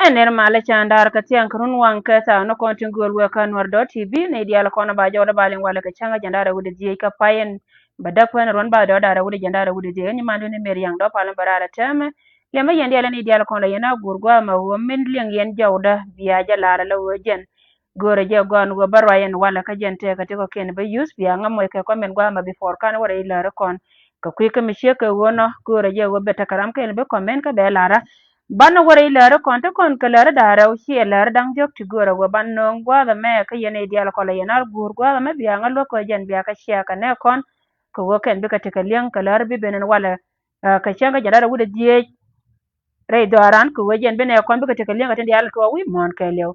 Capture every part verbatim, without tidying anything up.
Ɛn nɛr malä can da̱a̱r kɛ thiaŋ kɛ run waŋ kɛ thaak ni kɔn tin gööl wek kä Nuɛr dot T V ni diaal kɔn ba jɔwdä ba liŋ walɛ kɛ cäŋ kä jiɛn da̱a̱r rɛw wi̱cdɛ dhieec kä pay ɛn bɛ däk kuɛn ruɔ̱n ba jɔwdä da̱a̱r rɛw wi̱cdɛ jiɛn da̱a̱r rɛw wi̱cdɛ dhieec. Ɛn nyi mandun ni Mary Yaŋ Dɔp Palä bɛ raar ɛ tɛmɛ. Liɛmɛ yɛn diaal ni diaal kɔn la yɛn a guur gua̱a̱th ma ɣöö min liŋ yɛn jɔwdä bia jɛ lar ala ɣöö jɛn göörä jɛ gɔaa ɛn ɣöö bä ruac ɛn walɛ kä jɛn tëëkä ti kɔ̱kiɛn bä yuth bia ŋä moc kɛ kɔn min gua̱a̱th ma before kan wä rɛy läri kɔn. Kɛ kui̱ kä mi ciek kɛ ɣöö nɔ göörä jɛ ɣöö bɛ tekɛ ram kɛn bi kɔmɛn kä bɛ larä. Banɛ wä rɛy läri kɔn ti kɔn kɛ läri da̱ŋ rɛw ciɛ läri da̱ŋ diɔ̱k ti göörä ɣöö ban nööŋ gua̱a̱th ɛmɛ kä yɛn i̱ diaal kɔn la yɛn a guur gua̱a̱th ɛmɛ bia ŋä luäk kɛ jɛn bia kɛ ciɛ kɛ nɛ kɔn. Kɛ ɣöö kɛn bikɛ tekɛ li̱eŋ kɛ läri bi ben ɛn walɛ, ɛ, kɛ cäŋ kä jiɛn da̱ŋ rɛw wi̱cdɛ dhieec. Rɛy dhɔaaran kɛ ɣöö jɛn bi nɛ kɔn bikɛ tekɛ li̱eŋ kɛ tin diaal tuɔɔk wi̱i̱ muɔ̱ɔ̱n kɛɛliw.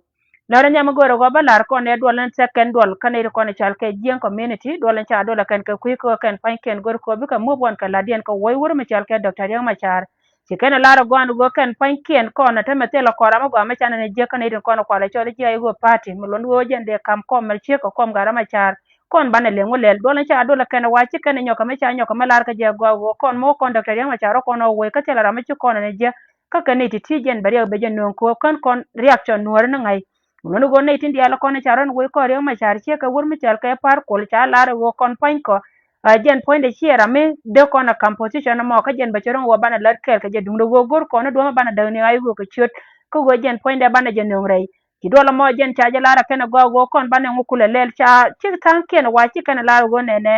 Lärä nhiam mi go̱o̱rɛ ɣɔɔ bä la̱r kɔn ɛ duɔl in thɛk kɛn duɔl kä nɛy ti kɔn ɛ cal kɛ Jiɛŋ community, duɔl in ca duɔl ɛ kɛn kɛ kui̱ kä kɛn pa̱ny kɛn go̱r kɛ ɣöö bikɛ muɔ̱p ɣɔn kɛ la̱tdiɛn kɛ wuɔ̱c wur mi cal kɛ Doctor Riek Machar. Ci kɛn ɛ la̱r ɛ gɔaa ɛn ɣöö kɛn pa̱ny kɛn kɔn ɛ tämɛ thilɛ kɔn ram mi gɔaa mi canɛ ni jiäk kä nɛy ti kɔn ɛ kualɛ cɔl ji̱ a i̱ ɣöö party mi luɔ̱n ɣöö jɛn dee ka̱m kɔm mɛ ciek kɛ kɔm gat Riek Machar. Kɔn banɛ liŋ wä lɛl duɔl in ca duɔl ɛ kɛn ɛ wa ci kɛn ɛ nyɔk kɛ mi ca nyɔk kɛ mi la̱r kɛ jɛ gɔaa ɣöö kɔn mi wä kɔn Doctor Riek Machar wä kɔn ɛ wä wec kä thilɛ ram mi ci kɔn ɛ ni jiäk. Kä kɛ nɛy ti̱ti̱ jɛn bɛ riɛk bɛ jɛ nööŋ kɛ ɣöö kän kɔn reaction nuɔ̱ɔ̱ri ni ŋa̱c. Wä luni ɣöö nɛy tin diaal kɔn ɛ ca rɔ̱n wec kɔn Riek Machar ciek kɛ wur mi cɔal kɛ Par Kuol ca lar ɛ ɣöö kɔn pa̱ny kɔ. Ɛ jɛn puɔ̱nydɛ ciɛ ram mi dee kɔn ɛ ka̱m position ɛmɔ kä jɛn bɛ cɛ rɔ̱n ɣöö banɛ lät kɛɛl kɛ jɛ duundɛ ɣöö go̱r kɔn i̱ duɔ̱ɔ̱m ɛ banɛ däk ni ɣa̱c ɣöö kɛ ciöt. Kä ɣöö jɛn puɔ̱nydɛ banɛ jɛ nööŋ rɛy. Ci duɔl ɛmɔ jɛn ca jɛ lar ɛ kɛn ɛ gɔaa ɣöö kɔn banɛ ŋu kulɛ lɛl ca ci tha̱a̱ŋkiɛn ɛ wa ci kɛn ɛ lar ɛ ɣöö nɛnɛ.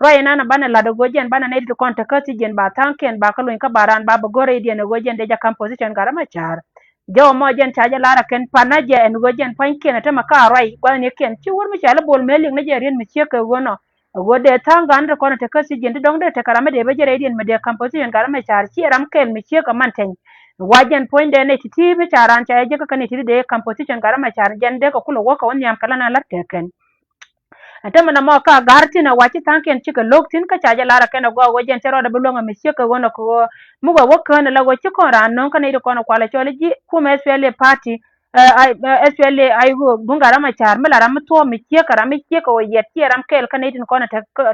Ruac inan ɛ banɛ la̱t ɛ ɣöö jɛn banɛ nɛy ti kɔn te kä thiec jɛn ba tha̱a̱ŋkiɛn ba kä luny kä ba raan ba bɛ go̱r rɛydiɛn ɛ ɣöö jɛn dee jɛ ka̱m position gat Riek Machar. Jɔw ɛmɔ jɛn ca jɛ lar ɛ kɛn panä jɛ ɛn ɣöö jɛn pua̱nykiɛn ɛ tämɛ ka ruac gua̱thnikiɛn ci wur mi cɔal i̱ Bol Mel liŋ ni jɛ riet mi ciek kɛ ɣöö nɔ. Ɛ ɣöö dee tha̱a̱ŋ gan ti kɔn ɛ te kä thiec jɛn ti dɔ̱ŋ dee tekɛ ram mi dee bä jɛ rɛydiɛn mi dee ka̱m position gat Riek Machar ciɛ ram kɛl mi ciek kɛ man teny. Wa jɛn puɔ̱nydɛ nɛy ti̱ti̱ mi ca raan ca jɛ jiäk kä kɛ nɛy ti̱ti̱ dee ka̱m position gat Riek Machar jɛn dee kɛ kulɛ wä kɛ wä nhiam kɛ la na la̱t kɛ kɛn. Ɛn tämɛ nɔmɔ ka ga̱r thi̱n ɛ wa ci tha̱a̱ŋkiɛn cikɛ lo̱k thi̱n kä ca jɛ lar ɛ kɛn ɛ gɔaa ɣöö jɛn cɛ rɔɔdɛ bi luäŋ ɛ mi ciek kɛ ɣöö nɔ kɛ ɣöö mi wä wä kään ɛ la ɣöö ci kɔn raan nööŋ kä nɛy ti kɔn ɛ kualɛ cɔl i̱ ji̱ kumɛ S P L A party. Ɛ, ɛ, S P L A i̱ ɣöö duŋ gat Riek Machar mi la ram mi thuɔ̱ɔ̱p mi ciek kɛ ram mi ciek kɛ ɣöö yɛt ciɛ ram kɛɛl kä nɛy tin kɔn ɛ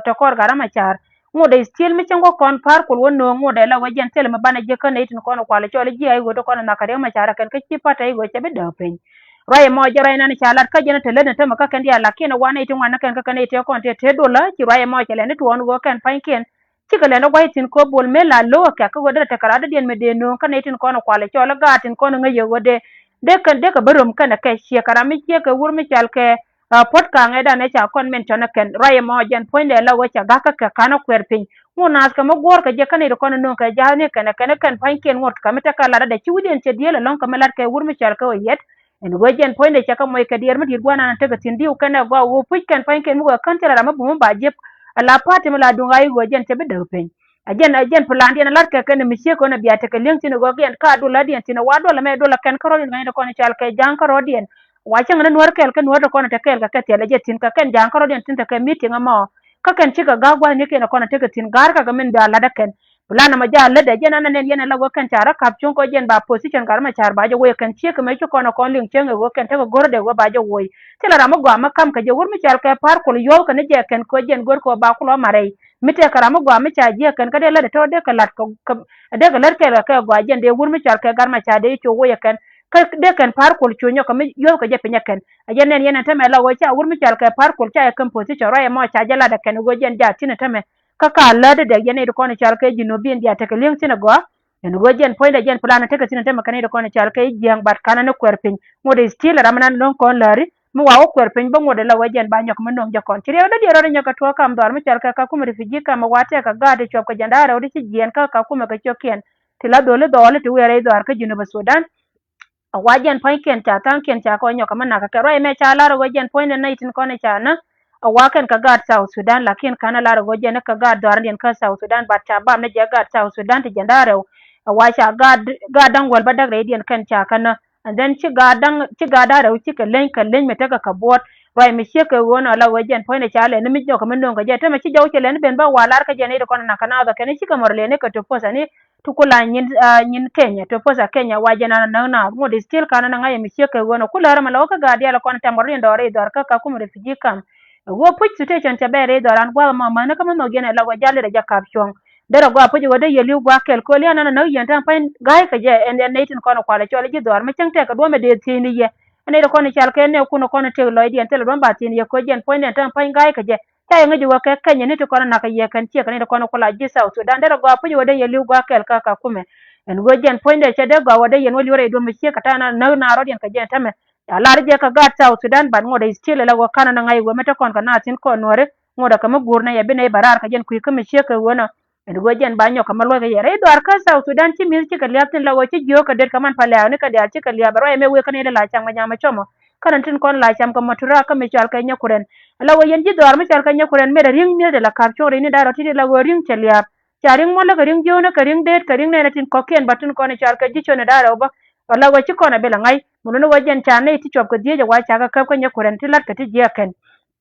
te kɔr gat Riek Machar. Ŋot ɛ still mi cäŋ wä kɔn Par Kuol wä nööŋ ŋot ɛ la ɣöö jɛn thilɛ mi banɛ jiäk kä nɛy tin kɔn ɛ kualɛ cɔl i̱ ji̱ a i̱ ɣöö ti kɔn ɛ nhɔakä Riek Machar ɛ kɛn kä ci pa̱t ɛ i̱ ɣöö cɛ bi dääk piny. Ruac ɛmɔ jɛ ruac nan ca lat kä jɛn ɛ te lät ni tämɛ kä kɛn diaal lakin ɛ wa nɛy ti ŋuan ni kɛn kä kɛn nɛy ti kɔn ti te dolä ci ruac ɛmɔ cɛ lɛn ni tuɔɔn ɣöö kɛn pa̱nykiɛn. Cikɛ lɛn ɛ gua̱c thi̱n kɛ ɣöö Bol Mel la lo̱k ɛ kɛ kä ɣöö derɛ tekɛ rat dädiɛn mi dee nööŋ kä nɛy tin kɔn ɛ kualɛ cɔl ɛ gaat tin kɔn ɛ ŋäc yɛ ɣöö dee dee kɛn dee kɛ bä röm kɛn ɛ kɛ ciɛ kɛ ram mi ciɛ kɛ wur mi cɔal kɛ, ɛ, Puɔ̱t Kaŋ ɛ dan ɛ ca kɔn mɛn cɔn ɛ kɛn ruac ɛmɔ jɛn puɔ̱nydɛ la ɣöö ca ga̱k kä kɛ ka̱n ɛ kuɛɛr piny. Ŋot naath kɛ mi guɔ̱ɔ̱r kɛ jɛ kä nɛy ti kɔn ɛ nööŋ kɛ ja̱a̱thni kɛn ɛ kɛn ɛ kɛn pa̱nykiɛn ŋot kɛ mi tekɛ lat ɛ dee ci wi̱cdiɛn cɛ dieel ɛlɔ̱ŋ kɛ mi lat kɛ wur mi cɔal kɛ ɣöö yɛt. Ɛn ɣöö jɛn puɔ̱nydɛ cɛ kɛ moc kɛ diɛɛr mi di̱i̱t gua̱a̱th nan tekɛ thi̱n diw kɛn ɛ gɔaa ɣöö puc kɛn pa̱nykiɛn mi ɣöö kän thilɛ ram mi bum mi ba jiɛp. Ala pa̱a̱t ti mi la duŋ ɣa̱c ɣöö jɛn cɛ bi däk piny. A jɛn, a jɛn plan diɛn a la̱t kɛ kɛn mi ciek kɔn a bia tekɛ li̱eŋ thi̱n ɛ ɣöö kiɛn ka dulä diɛn thi̱n ɛ wa dulä mɛ dulä kɛn kärɔ̱diɛn ŋäcni kɔn cal kɛ ja̱a̱ŋ kärɔ̱diɛn. Wa cäŋ ni nuäär kɛɛl kä nuäär ti kɔn a te kɛɛl kɛ kɛ thil a jɛ thi̱n kɛ kɛn ja̱a̱ŋ kärɔ̱diɛn thi̱n tekɛ meeting ɛmɔ. Kä kɛn cikɛ ga̱a̱k gua̱thnikiɛn kɔn a tekɛ thi̱n ga̱a̱r kä kɛ min bia la̱t ɛ kɛn. Plan ɛmɔ jɛ a lätdɛ jɛn an anɛn yɛn ɛ la wee kɛn ca rɔ ka̱p cuɔ̱ŋ kɔ jɛn ba position gat Riek Machar ba jɛ wee kɛn ciek kɛ mëë ci kɔn ɛ kɔn liŋ cäŋ ɛ wee kɛn tekɛ go̱r dee wee ba jɛ wee. Thilɛ ram mi gɔaa mi ka̱m kɛ jɛ wur mi cɔal kɛ Par Kuol yuɔ̱ɔ̱p kɛn jɛ kɛn kɔ jɛn go̱r kɔ ba kulɔ marɛy. Mi tɛkɛ ram mi gɔaa mi ca jiɛ kɛn kä dee lät ɛ tɔ̱ dee kɛ la̱t kɛ, kɛ, dee kɛ lät kɛɛl kɛ kɛ gɔaa jɛn dee wur mi cɔal kɛ gat Machar dee ci wee kɛn. Kä dee kɛn Par Kuol cu nyɔk kɛ mi yuɔ̱ɔ̱p kɛ jɛ piny ɛ kɛn. A jɛn nɛn yɛn ɛ tämɛ la wee ca wur mi cɔal kɛ Par Kuol ca yɛ kɛn position ruac ɛmɔ ca jɛ lat ɛ kɛn ɛ wee jɛn ja̱ thi̱n ɛ tämɛ. Kä ka lät dee yɛn nɛy ti kɔn i̱ cal kɛ Jinubin bia tekɛ li̱eŋ thi̱n ɛ gɔaa. Ɛn ɣöö jɛn puɔ̱nydɛ jɛn plan tekɛ thi̱n ɛ tämɛ kɛ nɛy ti kɔn i̱ cal kɛ i̱ jiääŋ bat ka̱n ni kuɛɛr piny. Ŋot i̱ still ɛ ram ɛnan lo̱ŋ kɔn läri mi wa wä kuɛɛr piny bä ŋot ɛ la wee jɛn ba nyɔk mi no̱o̱ŋ jɛ kɔn ci riɛk dee diɛɛr rɔɔdɛ nyɔk kɛ tuɔɔk kam dhɔaar mi cal kɛ Kakuma refugee camp ɛ wa tɛk kɛ gaat ti cuɔp kɛ jɛn da̱a̱ rɛw ti ci jiɛɛn kä Kakuma kɛ ciökiɛn. Ti la dholi dhɔɔli ti wiɛɛr rɛy dhɔaar kä Jinub Sudan. A wa jɛn puɔ̱nykiɛn ca tha̱a̱ŋkiɛn ca kɔ nyɔk kɛ mi nak kɛ kɛ ruac mɛ ca lar ɛ ɣöö jɛn puɔ̱nydɛ nɛy tin kɔn i̱ ca nä. A wa kɛn kɛ gaat South Sudan lakin ka̱n ɛ lar ɛ ɣöö jɛn ɛ kɛ gaat dhɔaardiɛn kä South Sudan bat ca bam ni jɛ gaat South Sudan ti jiɛn da̱a̱ rɛw. A wa ca gaat, gaat da̱ŋ wäl bädäk rɛydiɛn kɛn ca kɛ nä. And then ci gaat da̱ŋ, ci gaat da̱a̱ rɛw cikɛ leny kɛ leny mi tekɛ kɛ buɔ̱ɔ̱t. Ruac mi ciek kɛ ɣöö nɔ la ɣöö jɛn puɔ̱nydɛ ca lɛn ni mi nyɔk kɛ mi no̱o̱ŋ kɛ jɛ tämɛ ci jɔw cɛ lɛn ni ben bä wa lar kä jɛn i̱ ti kɔn i̱ nak kɛ naath ɛ kɛn i̱ cikɛ mɔr lɛn i̱ kɛ ti puɔ̱th ɛn i̱ Tukula nyin, ah, nyin Kenya, to puɔth a Kenya wa jɛn an näk naath. Ŋot i̱ still ka̱n an ŋa̱c mi ciek kɛ ɣöö nɔ ku lär ɛmɛ lɔ kä gaat diaal kɔn tɛm rɔ̱ riɛn dɔɔr rɛy dhɔr kä Kakuma refugee camp. Ɛ ɣöö puc situation cɛ bɛ rɛy dhɔr an gua̱a̱th ɛmɔ mäni kä mi nhɔk yɛn ɛ la wä jal lit ɛ jɛ kap cuɔ̱ŋ. Derɛ gɔaa puc ɣöö dee yɛ li̱w gua̱a̱th kɛl kööl yɛn ɛn a näk yɛn tɛm pa̱ny ga̱a̱c kɛ jɛ ɛn, ɛn nɛy tin kɔn kualɛ cɔl ji̱ dhɔaar mi cäŋ tɛk kɛ duɔ̱ɔ̱p mi dee thiecni yɛ. Ɛn nɛy ti kɔn cɔal kɛ nɛɛkun kɔn tëk lɔcdiɛn thilɛ duɔ̱ɔ̱p ba thiecni yɛ kööl yɛn puɔ̱nydɛ ɛn tɛm pa̱ny ga̱a̱c kɛ jɛ. Ca yɛ ŋäc ɣöö kɛ kɛnyɛ ni ti kɔn nakä yɛ kɛn ciɛ kɛ ni ti kɔn ku la ji̱ South Sudan. Derɛ gɔaa puc ɣöö dee yɛ li̱w gua̱a̱th kɛl kä Kakuma. Ɛn ɣöö jɛn puɔ̱nydɛ cɛ dee gɔaa ɣöö dee yɛn wä li̱w rɛy duɔ̱ɔ̱p mi ciek kɛ ta̱a̱ na näk na rɔ̱diɛn kɛ jɛn tämɛ. Ca lar jɛ kɛ gaat South Sudan, but ŋot ɛ still ɛ la ɣöö ka̱n ɔ ni ŋa̱c ɣöö mi te kɔn kɛ naath thi̱n kɔn Nuääri, ŋot ɛ kɛ mi guur nɛ yɛ bi nɛy bɛ raar kɛ jɛn kui̱ kä mi ciek kɛ ɣöö nɔ. Ɛn ɣöö jɛn ba nyɔk kɛ mi luɔ̱c kɛ yɛ rɛy dhɔaar kä South Sudan ci mi̱th cikɛ lia̱a̱p thi̱n la ɣöö ci jiöök kɛ det kɛ man pa lɛ̈ɛ̈k ni kɛ diaal cikɛ lia̱a̱p ɛ ruac ɛmɛ wëë kä nɛy ti la cam kɛ nyam ɛ cɔmɔ. Kä nɔ tin kɔn la cam kɛ mɔtura kä mi cɔal kɛ Nyakurɛn. Ala ɣöö yɛn ji̱ dhɔaar mi cɔal kɛ Nyakurɛn mëë rɛ ri̱ŋ mi̱eth dɛ la ka̱p cuɔ̱ŋ rɛy ni da̱a̱r ɔ ti̱ti̱ la ɣöö ri̱ŋ cɛ lia̱a̱p. Ca ri̱ŋ muɔlä kɛ ri̱ŋ jiöönä kɛ ri̱ŋ deet kɛ ri̱ŋ nɛɛnɛ tin kɔ̱kiɛn bä tin kɔn cɔal kɛ ji̱ cön ni da̱a̱r ɔ bä. Ala ɣöö ci kɔn a bi lɛ ŋa̱c mi luni ɣöö jɛn ca nɛy ti cuɔp kɛ dhieec ɛ wa ca kɛ käp kä Nyakurɛn ti la̱t kɛ ti jiɛɛk kɛn.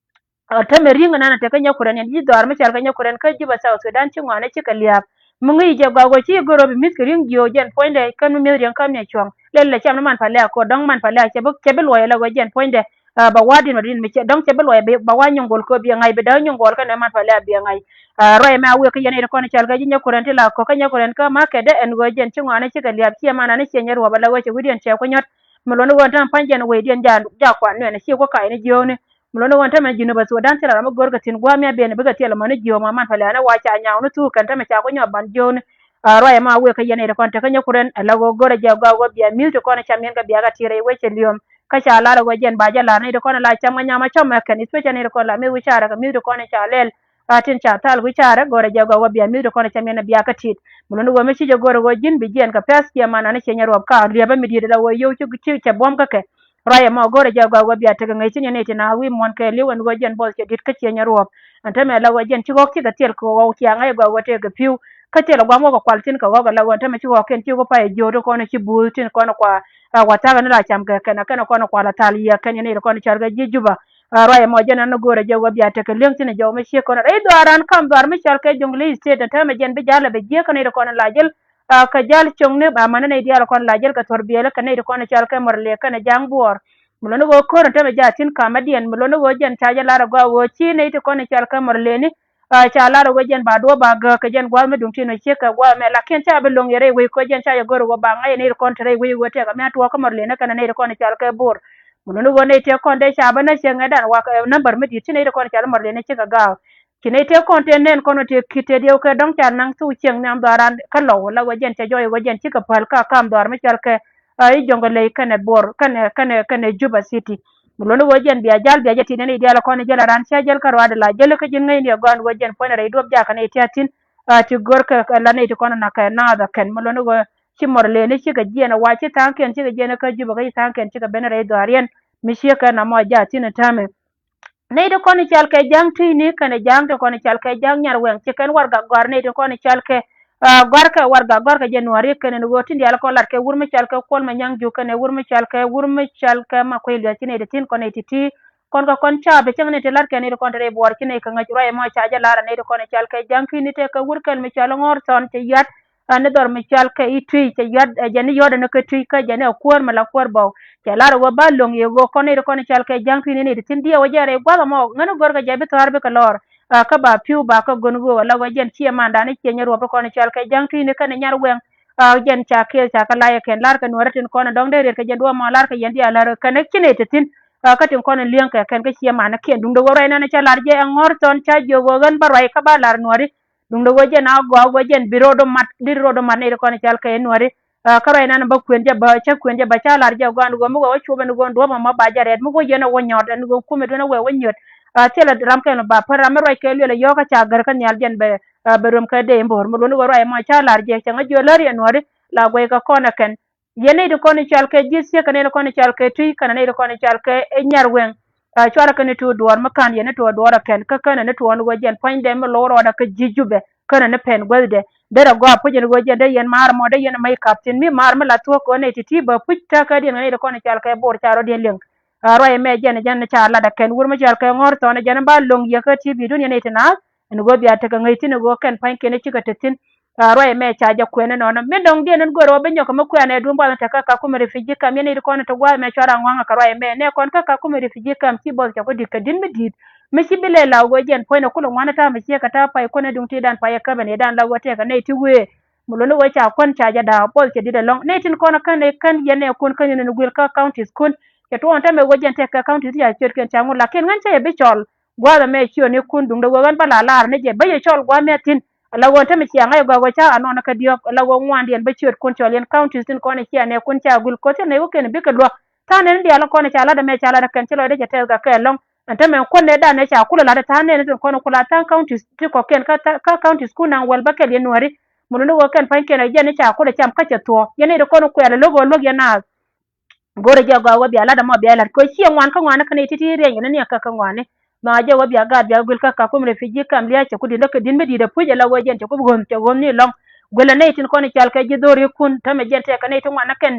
Ɔ, tämɛ ri̱ŋ ɛnɛn a tekɛ Nyakurɛn yɛn ji̱ dhɔaar mi cɔal kɛ Nyakurɛn kä Juba South Sudan ci ŋɔaani cikɛ lia̱a̱p. Mi ŋi̱i̱c jɛ gɔaa ɣöö ci gör ɣöö bi mi̱th kɛ ri̱ŋ jiöök jɛn puɔ̱nydɛ kɛn mi mi̱eth riɛŋ käm ni cuɔ̱ŋ. Lɛl lɛ cam ni man pa lɛ̈ɛ̈k ko̱r dɔ̱ŋ man pa lɛ̈ɛ̈k cɛ bi, cɛ bi luɔc ala ɣöö jɛn puɔ̱nydɛ, ah, ba wa̱a̱ di̱n ma di̱n mi cɛ dɔ̱ŋ cɛ bi luɔc ba wa̱a̱ nyuŋ gɔl kɛ bi ŋa̱c bi däk nyuŋ gɔl kɛnɛ man pa lɛ̈ɛ̈k bi ŋa̱c. Ah, ruac ɛmɛ a wëë kä yɛn nɛy ti kɔn cɔal kɛ ji̱ Nyakurɛn ti la kɔk kä Nyakurɛn kä ma kɛ dee ɛn ɣöö jɛn ci ŋɔaani cikɛ lia̱a̱p ciɛ man ani ciɛ nyɛ ruɔ̱p ala ɣöö cɛ wi̱cdiɛn cɛ ku nyɔ̱t. Mi luɔ̱ni ɣöö ɛn täämɛ pa̱nydiɛn wecdiɛn ja, ja kuan nuɛn ciɛ ku ka̱c ni jiöökni. Mi luɔ̱ni ɣöö ɛn täämɛ Junub Sudan thilɛ ram mi go̱r kɛ thi̱n gua̱a̱th mi a ben bi kɛ thil ɛmɔ ni jiöök ma man pɛlɛ ɛn ɛ wa ca nyaw ni thuuk kɛn täämɛ ca ku nyɔk ban jiöökni. Ah, ruac ɛmɔ a wëë kä yɛn nɛy ti kɔn tekä Nyakurɛn ala ɣöö go̱rɛ jɛ gɔaa ɣöö bia mi̱th ti kɔn cam yɛn kɛ bia kɛ ti̱i̱t rɛy wec cɛ liöm. Kä ca lar ɛ ɣöö jɛn ba jɛ lar nɛy ti kɔn la cam kɛ nyam a cɔmɛ kɛn, especially nɛy ti kɔn la mi̱th wi̱c carɛ kɛ mi̱th ti kɔn ca lɛl. A tin ca thal wi̱c carɛ go̱rɛ jɛ gɔaa ɣöö bia mi̱th ti kɔn cam yɛn bia kɛ ti̱i̱t. Mi luɔ̱ni ɣöö mi ci jɛ go̱r ɣöö ji̱n bi jiɛn kɛ pɛ̈th ciɛ man ani ciɛ nyɛ ruɔ̱p ka liɛpä mi di̱i̱t la ɣöö yio̱w ci, ci cɛ buɔ̱m kä kɛ. Ruac ɛmɔ go̱rɛ jɛ gɔaa ɣöö bia tekɛ ŋäc thi̱n yɛn nɛy ti na wi̱i̱ muɔ̱n kɛ li̱w ɛn ɣöö jɛn buɔth cɛ di̱t kä ciɛ nyɛ ruɔ̱p. Ɛn täämɛ la ɣöö jɛn ci ɣɔ̱k cikɛ thil kɛ ɣɔw ciaŋ ɛ gɔaa ɣöö tëëkɛ pi̱w. Kä thilɛ gua̱a̱m ɣɔ̱k kɛ kual thi̱n kɛ ɣɔ̱k ɛ la ɣöö ɛn täämɛ ci ɣɔ̱k kɛn ci ɣöö pay ɛ jiööt kɔn ci buuth thi̱n kɔn kua, ah, wathak ɛn la cam kɛ kɛn ɛ kɛn kɔn kua la thal yiëë kɛn yɛn nɛy ti kɔn cɔal kɛ ji̱ Juba. Ah, ruac ɛmɔ jɛn ɛn go̱rɛ jɛ ɣöö bia tekɛ li̱eŋ thi̱n ɛ jɔw mi ciek kɔn rɛy dhɔaaran kam dhɔaar mi cɔal kɛ Jonglei State ɛn täämɛ jɛn bi ja̱l ɛ bɛ jiäk kä nɛy ti kɔn la jäl. Ah, kɛ ja̱l cio̱ŋni amäni nɛy diaal kɔn la jäl kɛ thuɔ̱r biɛli kɛ nɛy ti kɔn cɔal kɛ Murle kɛnɛ Ja̱a̱ŋ Buɔɔr. Mi luɔ̱ni ɣöö ko̱r ɛn täämɛ ja̱ thi̱n kamädiɛn mi luɔ̱ni ɣöö jɛn ca jɛ lar ɛ gɔaa ɣöö ci nɛy ti kɔn cɔal kɛ Murleni. Ah, ca lar ɛ ɣöö jɛn ba duɔ̱ɔ̱p ba gääk kɛ jɛn gua̱a̱th mi duŋ tin mi ciek kɛ gua̱a̱th mɛ lakin ca bi lo̱ŋ yɛ rɛy wec kɛ jɛn ca jɛ go̱r ɛ ɣöö ba ŋa̱c ɛ nɛy ti kɔn te rɛy wec ɣöö tɛkɛ mi a tuɔɔk kä Murleni kɛnɛ nɛy ti kɔn cɔal kɛ Bor. Mi luɔ̱ni ɣöö nɛy tëë kɔn dee ca bä nä cɛ ŋɛ̈tdan wa, eh, number mi di̱i̱t ci nɛy ti kɔn cɔal Murleni cikɛ gaak. Ci nɛy tëë kɔn tëë nɛn kɔn tëë ki̱t tëë diɛw kɛ dɔ̱ŋ ca naŋ thuk cieŋ nhiam dhɔaaran kä lɔw la ɣöö jɛn cɛ jɔɔc ɣöö jɛn cikɛ päl kä kam dhɔaar mi cɔal kɛ, ah, i̱ Jonglei kɛnɛ Bor kɛnɛ, kɛnɛ, kɛnɛ Juba City. Mi luɔ̱ni ɣöö jɛn bia ja̱l bia jɛ ti̱t nɛn i̱ diaal kɔn i̱ jäl a raan cia jäl kä ruaadɛ la jäl kä ji̱n ŋäcni ɛ gɔaa ɛn ɣöö jɛn puɔ̱nydɛ rɛy duɔ̱p jakä nɛy tia̱a̱ thi̱n. Ah, ti gör kɛ, kɛ la nɛy ti kɔn nak kɛ naath ɛ kɛn mi luɔ̱ni ɣöö ci Murleni cikɛ jiɛn ɛ wa ci tha̱a̱ŋkiɛn cikɛ jiɛn kä Juba kä ci tha̱a̱ŋkiɛn cikɛ ben rɛy dhɔaariɛn mi ciek kɛ namɔ ja̱ thi̱n ɛ täämɛ. Nɛy ti kɔn i̱ cɔal kɛ Ja̱a̱ŋ Tui̱ni kɛnɛ Ja̱a̱ŋ ti kɔn i̱ cɔal kɛ Ja̱a̱ŋ Nyarwɛŋ ci kɛn warɛgak gɔ̱a̱r nɛy ti kɔn i̱ cɔal kɛ, ah, gɔ̱a̱rkɛ warɛgak gɔ̱a̱rkɛ jɛ Nuääri kɛnɛ ni ɣöö tin diaal kɔn lat kɛ wur mi cɔal kɛ Kuɔl Manyaŋ Juuk kɛnɛ wur mi cɔal kɛ, wur mi cɔal kɛ Makuei Lueth ci nɛy ti thi̱n kɔn nɛy ti ti kɔn kɛ kɔn caap ti cäŋ nɛy ti la̱t kɛ nɛy ti kɔn te rɛy Buɔɔr ci nɛy kɛ ŋäc ruac ɛmɔ ca jɛ lar ɛ nɛy ti kɔn i̱ cɔal kɛ Ja̱a̱ŋ Tui̱ni tëë kɛ wur kɛl mi cɔal i̱ Ŋɔ̱r Thɔn cɛ yuat. Ɛ ni dhɔr mi cɔal kɛ i̱ Tui̱ cɛ yuat, ɛ jɛn i̱ yɔ̱t ɛn kä Tui̱ kä jɛn i̱ ɛ kuäär mi la kuäär bɔw. Cɛ lar ɛ ɣöö ba lo̱ŋ yɛ ɣöö kɔn nɛy ti kɔn i̱ cɔal kɛ Ja̱a̱ŋ Tui̱ni nɛy ti thi̱n diɛw ɛ jɛ rɛy gua̱th ɛmɔ ŋäni gör kɛ jɛ bi thɔ̱a̱r bikɛ lɔr. Ɛ kä ba pi̱w ba kä gön ɣöö ɛ la ɣöö jɛn ciɛ mandan i̱ ciɛ nyɛ ruɔp ti kɔn i̱ cɔal kɛ Ja̱a̱ŋ Tui̱ni kɛnɛ Nyarwɛŋ. Ɛ jɛn ca kɛɛl ca kɛ la̱c ɛ kɛn lar kɛ Nuäärä tin kɔn ɛ dɔ̱ŋ dee riet kɛ jɛn duɔ̱ɔ̱p ɛmɔ lar kɛ yɛn diaal lar ɛ kɛn ɛ ci nɛy ti thi̱n. Ɛ kä tin kɔn ɛ li̱eŋ kɛ kɛn kä ciɛ man ɛ kiɛn duundɛ ɣöö ruac nɛn ɛ cä lar jɛ ɛ Ŋɔ̱r Thɔn ca jiök ɣöö ɣän bä ruac kä ba lar Nuääri. Duundɛ ɣöö jɛn a gɔaa ɣöö jɛn bi rɔɔd ɔ mat, di rɔɔd ɔ mat nɛy ti kɔn i̱ cɔal kɛ Nuääri. Ah, kä ruac nɛn bä kuën jɛ bä, cä kuën jɛ bä ca lar jɛ gɔaa ɛn ɣöö mi wee wä cuɔp ɛn ɣöö duɔ̱ɔ̱p ɛmɔ ba jɛ rɛɛt mi wä yɛn ɛ wä nyɔt ɛn ɣöö kumɛ duun ɛ wee wä nyöt. Ah, thilɛ ram kɛn ba pär ram mi ruac kɛ luël ɛ yɔ̱ɔ̱k kä ca gär kä nhial jɛn bɛ, ah, bɛ röm kɛ dee in bo̱o̱r mi luɔ̱n ɣöö ruac ɛmɔ ca lar jɛ cɛ ŋä jiö lär yɛ Nuääri la guɛc kɛ kɔn ɛ kɛn. Yɛn nɛy ti kɔn i̱ cɔal kɛ ji̱ thiek kɛnɛ nɛy ti kɔn i̱ cɔal kɛ Tui̱ kɛnɛ nɛy ti kɔn i̱ cɔal kɛ i̱ Nyarwɛŋ. Ah, cuarɛ kɛn i̱ tuur duɔ̱ɔ̱r mi ka̱n yɛn i̱ tuɔɔr duɔ̱ɔ̱r ɛ kɛn kä känɛ ni tuɔɔn ɣöö jɛn puɔ̱nydɛ mi lo̱k rɔɔdɛ kä ji̱ Jubɛ känɛ ni pɛn guäthdɛ. Derɛ gɔaa puc ɛn ɣöö jɛn dee yɛn maar mɔ dee yɛn mɛy kap thi̱n mi maar mi la thuɔ̱k kɛ ɣöö nɛy ti̱ti̱ bä puc ta̱a̱ kädiɛn kɛ nɛy ti kɔn i̱ cɔal kɛ Bor ca rɔ̱diɛn liŋ. Ah, ruac ɛmɛ jɛn jɛn ca lat ɛ kɛn wur mi cɔal kɛ Ŋɔ̱r Thɔn jɛn ba lo̱ŋ yɛ kä ti bi duun yɛn nɛy ti naath. Ɛn ɣöö bia tekɛ ŋäc thi̱n ɛ ɣöö kɛn pa̱nykiɛn i̱ cikɛ te thi̱n. Ruac ɛmɛ ca jɛ kuɛn inɔnɔ. Mi dɔ̱ŋ diɛn in go̱o̱rɛ wä bi nyɔk kɛ mi kuɛn ɛ duun buath in te kä Kakuma refugee camp, yɛn nɛy ti kɔn in te gua̱a̱th ɛmɛ cua ran ŋua̱ŋ kɛ ruac ɛmɛ. Nɛ kɔn kä Kakuma refugee camp ci buɔth cɛ ku di̱t kɛ di̱t mi di̱i̱t. Mi ci bi lɛ la wee jɛn puɔ̱nynɛ kulɛ ŋuan ta̱a̱ mi ciek kɛ ta̱a̱ pay kuɔn ɛ duŋ ti dan pay ɛ käbɛn ɛ dan la wee tɛkɛ nɛy ti wee. Mi lon i̱ wee ca kuän ca jɛ da̱a̱ buɔth cɛ di̱t ɛlɔ̱ŋ. Nɛy tin kɔn ɛ kän ɛ kän yɛn ɛ kun kä yɛn in guil kä counties kun. Cɛ tuɔɔn täämɛ wee jɛn tɛkɛ counties ti ca ciötkiɛn ca ŋut lakin ɣän cä yɛ bi cɔl. Gua̱a̱th ɛmɛ ciötnikun duundɛ wee ɣän bä la lar ni jɛ bä yɛ cɔl gua̱a̱th mɛ thi̱n. Ala ɣöö tämɛ ciaŋ ɛ gɔaa ɣöö ca anɔnɔ kä diɔ̱k ala ɣöö ŋuandiɛn bä ciötkun cɔl yɛn counties tin kɔn ɛ cia nɛɛkun ca gul koth cä nɛy wä kɛn bikɛ luäk. Tha̱a̱ŋ nɛn diaal kɔn ɛ ca latdä mɛ ca latdä kɛn ci lɔcdä cɛ tɛth gak kɛ ɛlɔ̱ŋ. Ɛn tämɛ kuän nɛ dan ɛ ca kulɛ latdä tha̱a̱ŋ nɛn tin kɔn ɛ kula tha̱a̱ŋ counties ti kɔkiɛn kä counties kun naŋ wäl bä kɛl yɛn nuääri. Mɛ luni ɣöö kɛn pa̱nykiɛn ɛ jɛn ɛ ca kulɛ cam kä cɛ thuɔ̱ɔ̱ yɛn nɛy ti kɔn ɛ kuɛɛl ɛ lo̱k ɣöö luäk yɛn naath. Go̱rɛ jɛ gɔaa wä bia lat ɛmɔ bia lat kɛ ciɛ ŋuan kä ŋuani kä nɛy ti̱ti̱ riɛny kɛ ni niɛ kä kä ŋuani. Mɛ jɛ wä bia gaat bia guil kä Kakuma refugee camp lia̱a̱ cɛ ku di̱t lä kɛ di̱t mi di̱t ɛ puc ala wä jɛn cɛ ku bi ɣöm cɛ ɣöm ni lɔ̱ŋ. Guilɛ nɛy tin kɔn i̱ cɔal kɛ ji̱ dho̱ri kun tämɛ jɛn tɛkɛ nɛy ti ŋuan ni kɛn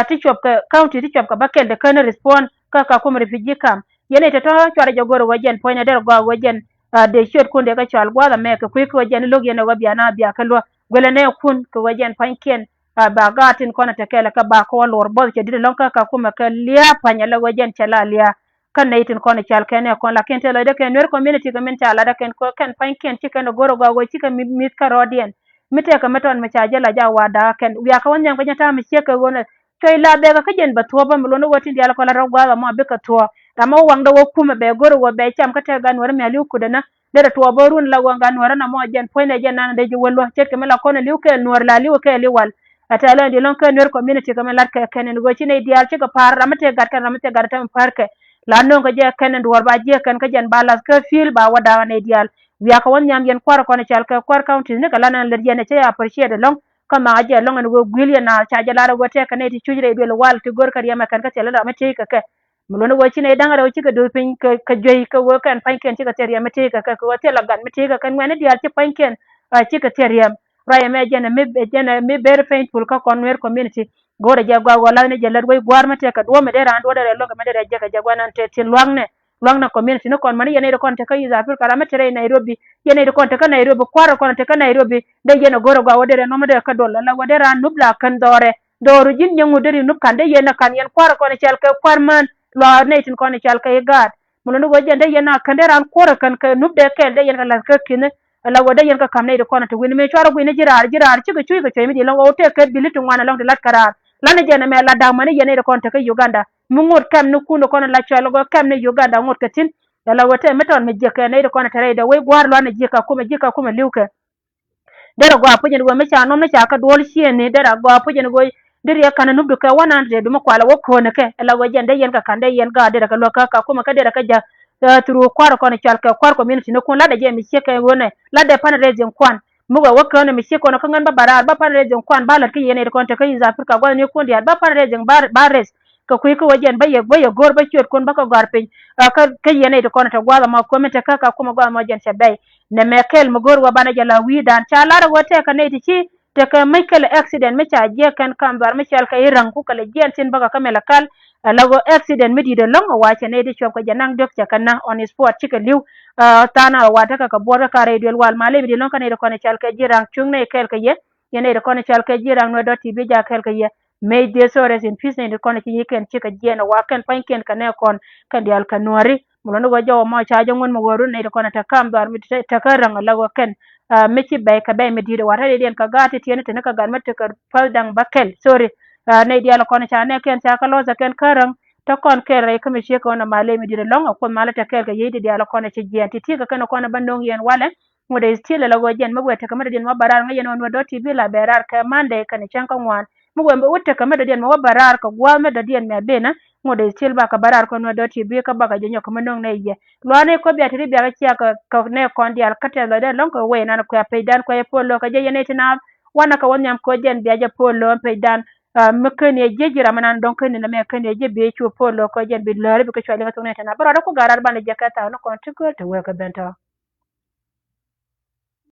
ti cuɔp kɛ county ti cuɔp kɛ bä kɛl ti kän respond kä Kakuma refugee camp. Yɛn nɛy tɔ̱tɔ̱ cuarɛ jɛ go̱rɛ wä jɛn puɔ̱nynɛ derɛ gɔaa wä jɛn dee ciötkun dee kɛ cɔal gua̱a̱th ɛmɛ kɛ kui̱ kɛ wä jɛn lo̱k yɛn ɛ wä bia na bia kɛ luäk. Guilɛ nɛy kun kɛ wä jɛn pa̱nykiɛn. Ba gaat tin kɔn ɛ te kɛɛl ɛ kɛ ba kɛ wä luɔr buɔth cɛ di̱t ɛlɔ̱ŋ kä Kakuma kɛ lia̱a̱ pa̱ny ala wee jɛn cɛ la lia̱a̱. Kä nɛy tin kɔn ɛ cɔal kɛn ɛ kɔn lakin te lɔcdä kɛn Nuer community kɛ min ca latdä kɛn kɛ kɛn pa̱nykiɛn ci kɛn ɛ go̱r ɛ gɔaa wee cikɛ mi̱th kä rɔɔdiɛn. Mi tɛkɛ mi tɔn mi ca jɛ la ja wa da̱a̱ kɛn wiakä wä nhiam kɛ jɛ ta̱a̱ mi ciek kɛ ɣöö nɛ cuɔy la bɛɛkä kä jɛn bɛ thuɔ̱ɔ̱p bä mi luɔ̱n wä tin diaal kɔn la rɔ gua̱a̱th ɛmɔ bikɛ thuɔ̱ɔ̱p. Ram mi wä waŋdä wä kumɛ bɛ go̱r ɛ wä bɛ cam kä tɛk gan Nuer mi a li̱w kudɛ nä. Derɛ tuɔɔk bä run la ɣöö gat Nuäärä na mɔ jɛn puɔ̱nydɛ jɛn nan dee ji̱ wä luäk ce̱tkɛ mi la kɔn ɛ li̱w kɛ Nuäär la li̱w kɛ li̱w wal. Ɛ tɛ̈th lɔ̱ŋ di̱t lɔ̱ŋ kä Nuer community kɛ mi lat kɛ kɛn ɛn ɣöö ci nɛy diaal cikɛ pa̱a̱r ram mi tëë gat kɛn ram mi tëë gat ɛ tɛm pa̱a̱r kɛ. La nööŋ kɛ jɛ kɛn ɛn duɔ̱ɔ̱r ba jiɛk kɛn kä jɛn ba lath kä field ba wä da̱a̱k ɛ nɛy diaal. Wiakä wä nhiam yɛn kua̱r kɔn ɛ cɔal kɛ kua̱r counties ni kɛ lat ɛn lät yɛn ɛ cä ya appreciate ɛlɔ̱ŋ. Kä makä jɛ ɛlɔ̱ŋ ɛn ɣöö gui̱l yɛn naath ca jɛ lar ɛ ɣöö tɛkɛ nɛy ti cuc rɛy duël wal ti go̱r kɛ riɛm ɛ kɛn kä thil ram mi tëë kɛ kɛ. Mi luɔ̱n ɣöö ci nɛy da̱ŋ rɛw cikɛ duth piny kɛ juey kɛ ɣöö kɛn pa̱nykiɛn cikɛ thil riɛm mi tëëkɛ kɛ kɛ ɣöö thil agat mi tëëkɛ kɛn ŋuɛ̈ni diaal ci pa̱nykiɛn cikɛ thil riɛm. Ruac ɛmɛ jɛn ɛ mi jɛn ɛ mi very painful kä kɔn Nuer community. Go̱o̱rɛ jɛ gɔaa ɣöö la̱thni jɛ lät wec gua̱a̱r mi tëëkɛ duɔ̱ɔ̱p mi dee raan duɔ̱ɔ̱r dee rɛ luäk mi dee rɛ jek ɛ jɛ gua̱a̱r nan te thi̱n lua̱ŋnɛ. Lua̱ŋnɛ community ni kɔn mani yɛn nɛy ti kɔn te kä East Africa ram mi te rɛy Nairobi. Yɛn nɛy ti kɔn te kä Nairobi kua̱r kɔn te kä Nairobi dee yɛn ɛ go̱o̱rɛ gɔaa ɣöö dee rɛ nɔmɔ dee kä dol ala ɣöö dee raan nup la kän dhɔrɛ. Dhɔru ji̱n nyɛ ŋut deri nup ka̱n dee yɛn a ka̱n yɛn kua̱r kɔn i̱ cɔal kɛ kua̱r män luaak nɛy tin kɔn i̱ cɔal kɛ i̱ gaat. Mi luɔ̱n i̱ ɣöö jɛn dee yɛn a ka̱n dee raan kuɔ̱r a ka̱n kɛ nup dee kɛɛl dee yɛn kɛ la̱th kä ki̱n. Ala ɣöö dee yɛn kɛ ka̱m nɛy ti kɔn a te wi̱n mëë cuarɛ gui̱n i̱ ji̱ raar ji̱ raar cikɛ cuc kɛ cuɛy mi di̱i̱t lɔ̱ŋ ɣöö tëëk kɛ bi̱li ti ŋuan ɛlɔ̱ŋ ti la̱t kɛ raar. La̱t ni jɛn ɛmɛ la da̱k mäni yɛn nɛy ti kɔn te kä Uganda mi ŋot kɛm ni kun ti kɔn a la cɔal ɣöö kɛm ni Uganda ŋot kɛ thi̱n. Ala ɣöö te mi tɔn mi jiäk kɛ nɛy ti kɔn a te rɛydɛ wec gua̱a̱r lua̱n a jiäk Kakuma jiäk Kakuma li̱w kɛ. Derɛ gɔaa puc ɛn ɣöö mi ca nɔm ni ca kä duɔl ciëëni derɛ gɔaa puc ɛn ɣöö deri ɛ ka̱n ɛ nupdu kɛ one hundred mi kualɛ wä köönɛ kɛ. Ɛ la ɣöö jɛn dee yɛn kɛ ka̱n dee yɛn gaat derɛ kɛ luäk kä Kakuma kä derɛ kɛ ja̱ through kua̱r kɔn cɔal kɛ kua̱r community ni kun latdɛ jɛ mi ciek kɛ ɣöönɛ latdɛ fundraising kuan. Mi wɛ wä köönɛ mi ciek kɔn kä ŋän bä bä raar bä fundraising kuan bä lät kä yɛn nɛy ti kɔn te kä East Africa gua̱th ni kun diaal bä fundraising bä bä raise. Kɛ kui̱ kä wä jɛn bä yɛ bä yɛ go̱o̱r bä ciöt kun bä kɛ gɔ̱a̱r piny. Kä kä yɛn nɛy ti kɔn te gua̱a̱th ɛmɔ kuämi te kä Kakuma gua̱a̱th ɛmɔ jɛn cɛ bɛy. Nɛmɛ kɛl mi go̱o̱r wä banɛ jɛ la wi̱i̱dan ca lar ɛ wä tɛkɛ nɛy ti ci tekɛ mäc kɛlɛ accident mi ca jiɛk kɛn kam dhɔar mi cɔal kɛ i̱ ra̱ŋ ku kɛlɛ jiɛn thi̱n bäkɛ kä mɛlɛ kal. Ala ɣöö accident mi di̱i̱t ɛlɔ̱ŋ ɛ wa cɛ nɛy ti cuɔp kɛ jɛ naŋ diök cɛ kɛ na on spot cikɛ li̱w. Tha̱a̱ŋ na ɛ wa tekɛ kɛ buɔɔr kɛ ka rɛy duël wal malɛ mi di̱i̱t ɛlɔ̱ŋ kä nɛy ti kɔn ɛ cɔal kɛ ji̱ ra̱ŋ cuŋ nɛy kɛɛl kɛ yɛ. Yɛn nɛy ti kɔn ɛ cɔal kɛ ji̱ ra̱ŋ nuɛ dɔ̱r ti bi jak kɛɛl kɛ yɛ. May their soul rest in peace nɛy ti kɔn ci nyic kɛn cikɛ jiɛn ɛ wa kɛn pa̱nykiɛn kɛ nɛ kɔn kɛn diaal kɛ nuääri. Mi luɔ̱n i̱ ɣöö jɔwä mɔ ca jɛ ŋun mi wä run nɛy ti kɔn ɛ te kam dhɔaar mi te kä räŋ ɛ la ɣöö kɛn mi ci bɛy kɛ bɛy mi di̱i̱t ɛ wa te rɛydiɛn kɛ gaat ti tiɛɛni teni kɛ gat mi tekɛ päth da̱ŋ bäkɛl. Sorry. Nɛy diaal ɛ kɔn ca nɛ kɛn ca kɛ lɔ̱th ɛ kɛn kä räŋ te kɔn kɛɛl rɛy kä mi ciek kɛ ɣän ɛ malɛ mi di̱i̱t ɛlɔ̱ŋ ɛ kuoth malä te kɛɛl kɛ yiey ti diaal ɛ kɔn ɛ ci jiɛɛn ti ti̱i̱ kɛ kɛn ɛ kɔn ɛ bä no̱o̱ŋ yɛn walɛ. Ŋot dee still ala ɣöö jɛn mi wëë tekɛ mi dɔ̱diɛn mɔ bä raar ŋäc yɛn ɣän wëë dɔ̱r ti bi la bɛ raar kɛ Monday kɛnɛ cäŋ kä ŋuan. Mi wëë wä tekɛ mi dɔ̱diɛn mɔ wä bä raar kɛ gua̱a̱th mi dɔ̱diɛn mi a benä. Ŋot dee still bakɛ bä raar kɛ ɣän wëë dɔ̱r ti bi kä bakɛ jɛ nyɔk kɛ mi no̱o̱ŋ nɛ yɛ. Lua̱a̱n ni kɔ bia te ri biakɛ ciak kɛ nɛ kɔn diaal kä tɛth lɔcdɛ lɔ̱ŋ kɛ wëë nan kuɛ pecdan kuɛ yɛ puɔl lo̱o̱ kɛ jɛ yɛn nɛy ti naath. Wanɛ kɛ wä nhiam kɛ ɣöö jɛn bia jɛ puɔl lo̱o̱ pecdan. Mi ken yɛ jiec ji̱ ram mi nan dɔ̱ŋ ken ni nɛ mɛ ken yɛ jiec bi cu puɔl lo̱o̱ kɛ ɣöö jɛn bi läri bi kɛ cuɛ liŋ kä thok nɛy ti naath bä rɔɔdɛ ku ga̱r rat banɛ jɛ kɛ thaw ni kɔn ti gööl te wëë kɛ ben tɔ̱.